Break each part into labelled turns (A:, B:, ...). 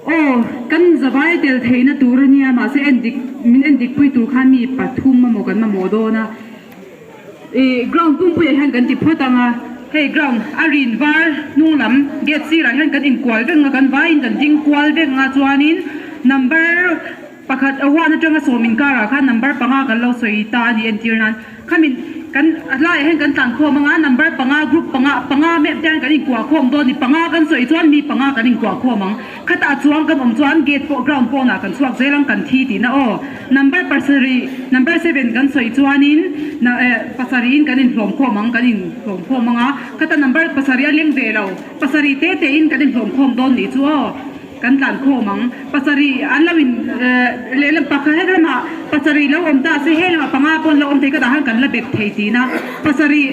A: Aw, kan zavai tel theihna tur a nia, mahse endik, min endikpui tur khan mi pathum emaw kan mamawh dawn a. Ih, ground pumpuiah hian kan ti phawt ang a, hei ground a rin var hnung lam gate sirah hian kan inkual vek ang a, kan vaiin kan ding kual vek ang a, chuanin number pakhat a huan atanga sawm inkarah khan number panga kan lo sawi ta a ni entir nan. Khami kan a laiah hian kan tlan khawm anga number panga group panga panga map te hian kan inkuah khawm dawn ni panga kan sawi chuan mi panga kan inkuah khawm ang khatah chuang kan awm chuan gate pawh ground pawnah kan chhuak zel ang kan thi tihna aw number pasarih number seven kan sawi chuanin na eh pasarihin kan inhlawm khawm ang kan inhlawm khawm anga khata number pasarih a leng ve lo pasarih te te in kan inhlawm khawm dawn nih chu aw. Kan tlan khawm ang. Pasarih an lo in lehlam pakhat he lamah pasarih lo awm ta se he lamah panga pawh an lo awm thei ka dah khan kan la bet thei tihna. Pasarih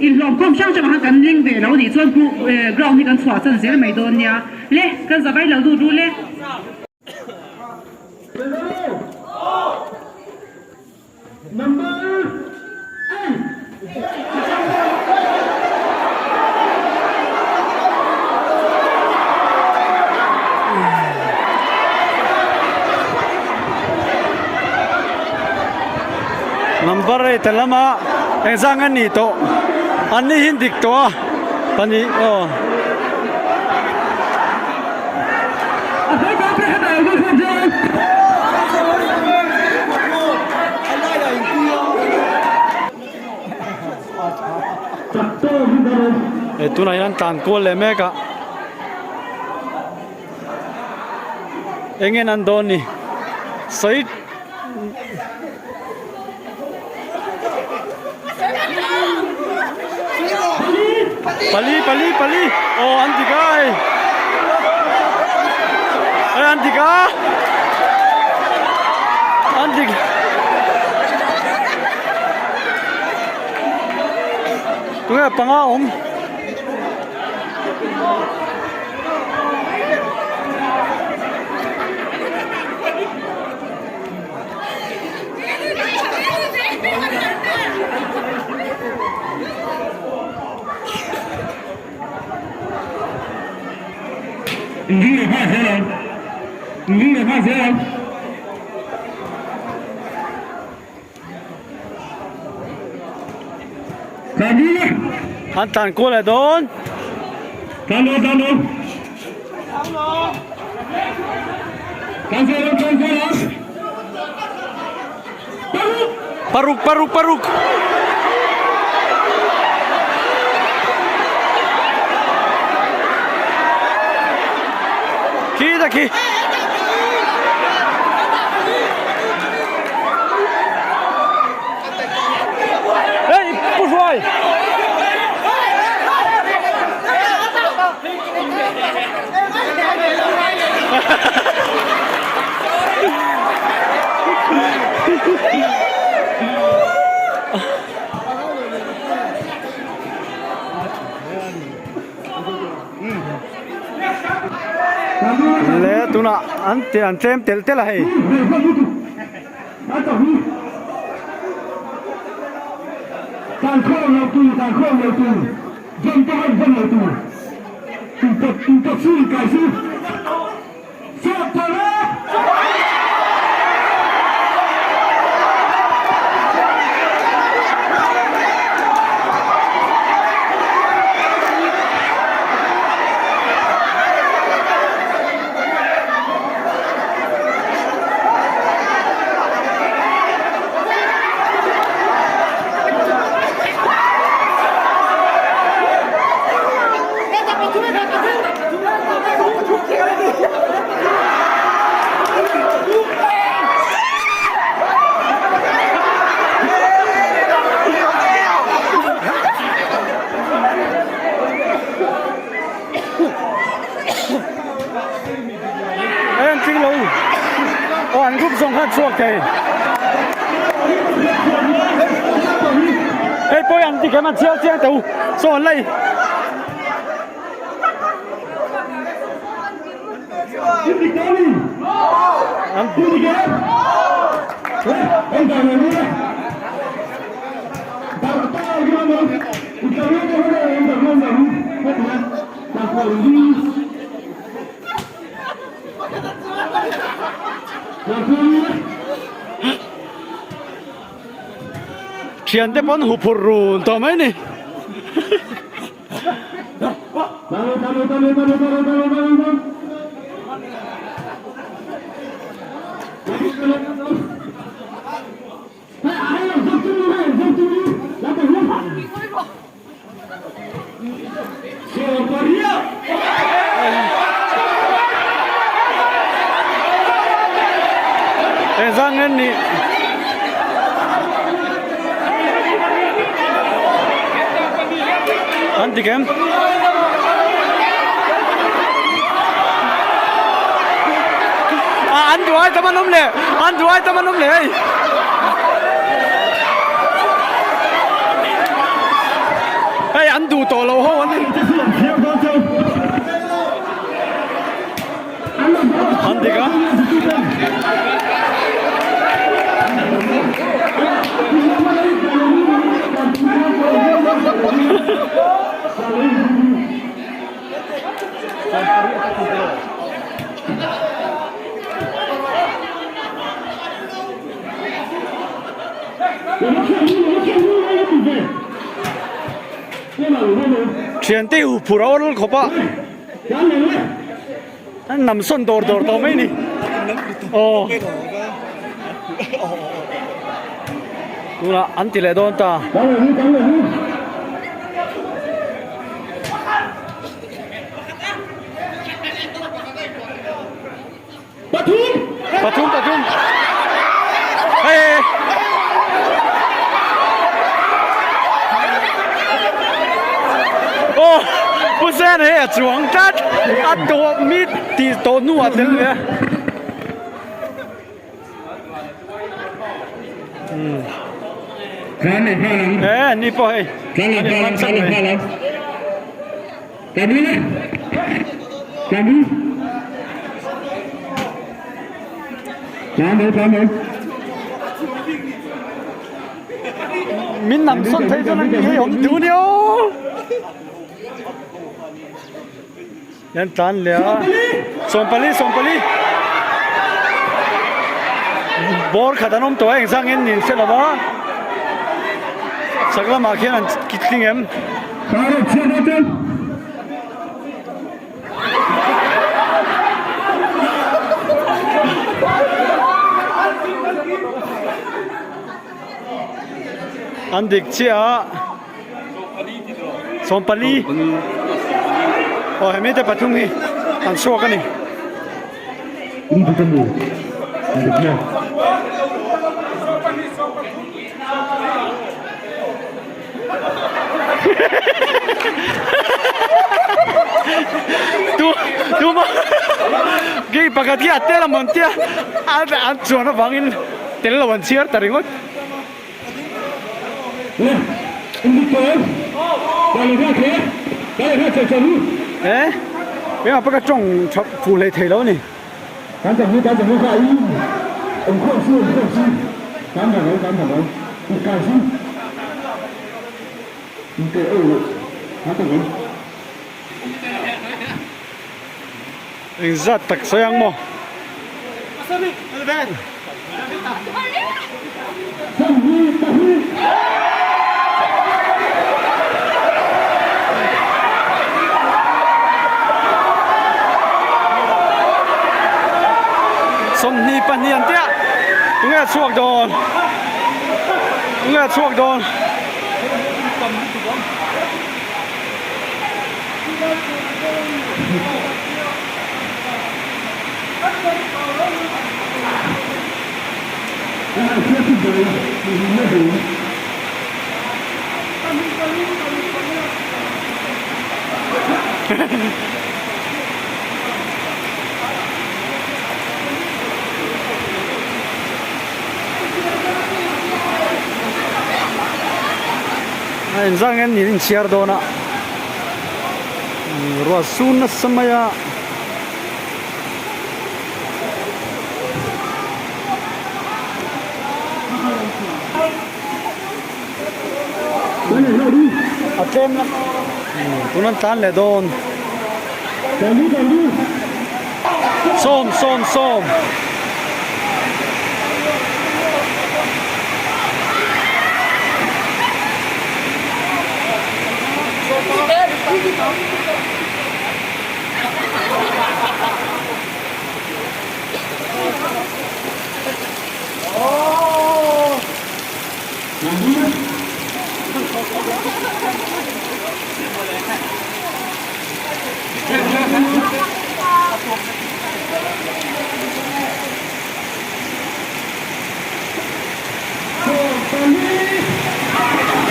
A: inhlawm khawm hrang hrangah khan kan leng ve lo nih chuan ground hi kan chhuah chan zel mai dawn nia. Le kan zavai lo lut ru le.
B: Number eight a lama engzah nge ni tawh an ni hi dik tawh a pahnih aw. Hei tunah hian tlan kual leh mek a eng en an dawn ni sawi Pali pali pali aw an dik a hei hei an dik a an dik tunge panga awm. An tlan kual leh dawn. Paruk paruk paruk. Khi ta khi. Ê, pu Hruai. Le tunah an te an tlem telh telh a hei. Em ching lo aw an group zawng khan chhuak thei hei pawh an ti khem an chhiar chiang teh u saw an lei. Thiante pawn huphurh run tawh mai ni. Engzah nge nih? An ti kem? À, an duai tam an awm leh, an duai tam an awm leh hei. Hei an duh tawh lo ho an ni. An dik a. Thiante hu phur a awl khawp a an nam sawn dawr dawr tawh mai ni aw tunah an ti leh dawn ta. Pathum! Pathum, pathum! Hei, hei, hei. Oh, Pu Sen hei a chuang tlat. A tawh mi tih tawh hnuah tel ve.
C: Tlan leh nghal ang.
B: Eh, ni pawh hei.
C: Tlan leh nghal ang, tlan leh nghal ang. Tlan ru le. Tlan ru. Tlan ru, tlan ru.
B: Min nam sawn thei chuan an hei awm duh nia aw. Yan tlan leh a. 24, 24. Bawr khat an awm tawh a engzah nge nin hre lo va. Chak lamah khian an tling em. An dik chiah a. 14 aw hemi te pathum hi an chhuak a ni. Tu tuma ki pakhat hi a tel a mawn tia an chuan avangin tel lo an chhiar ta ringawt. Eh engah pawh ka tawng tha fuh hlei thei lo a ni. Engzat tak sawi ang maw? 22 an tia tunge a chhuak dawn tunge a chhuak dawn. A inzah nge an inchhiar dawn a. Ruah su nasa mai a. A tlem la tun an tlan leh dawn. 10 10 10.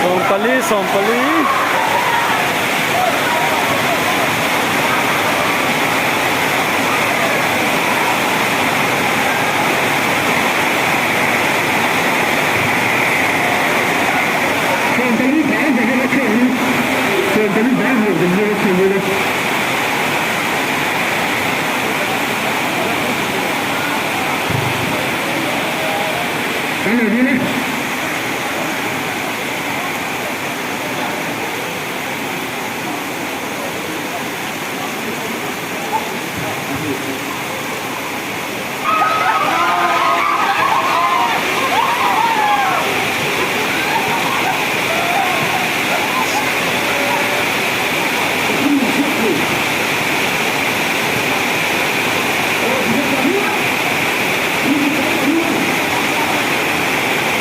B: Sawmpali sawmpali.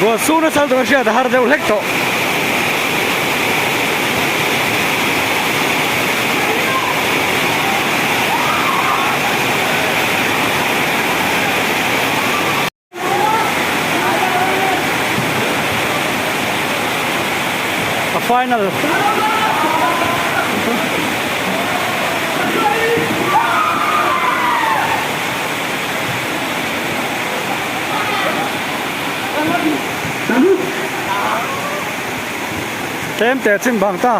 B: Ruah sur nasa lutuk a hriat a har deuh hlek tawh. A final. Tlem teh chin bang ta.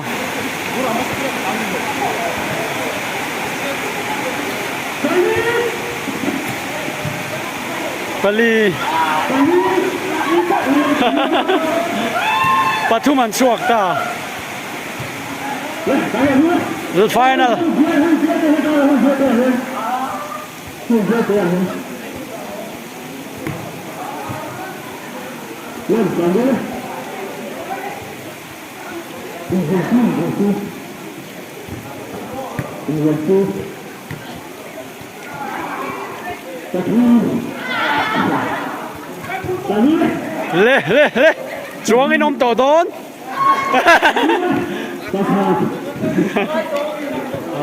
B: Pali pathum an chhuak ta. The final. Le le le chuang in awm tawh dawn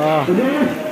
B: ah.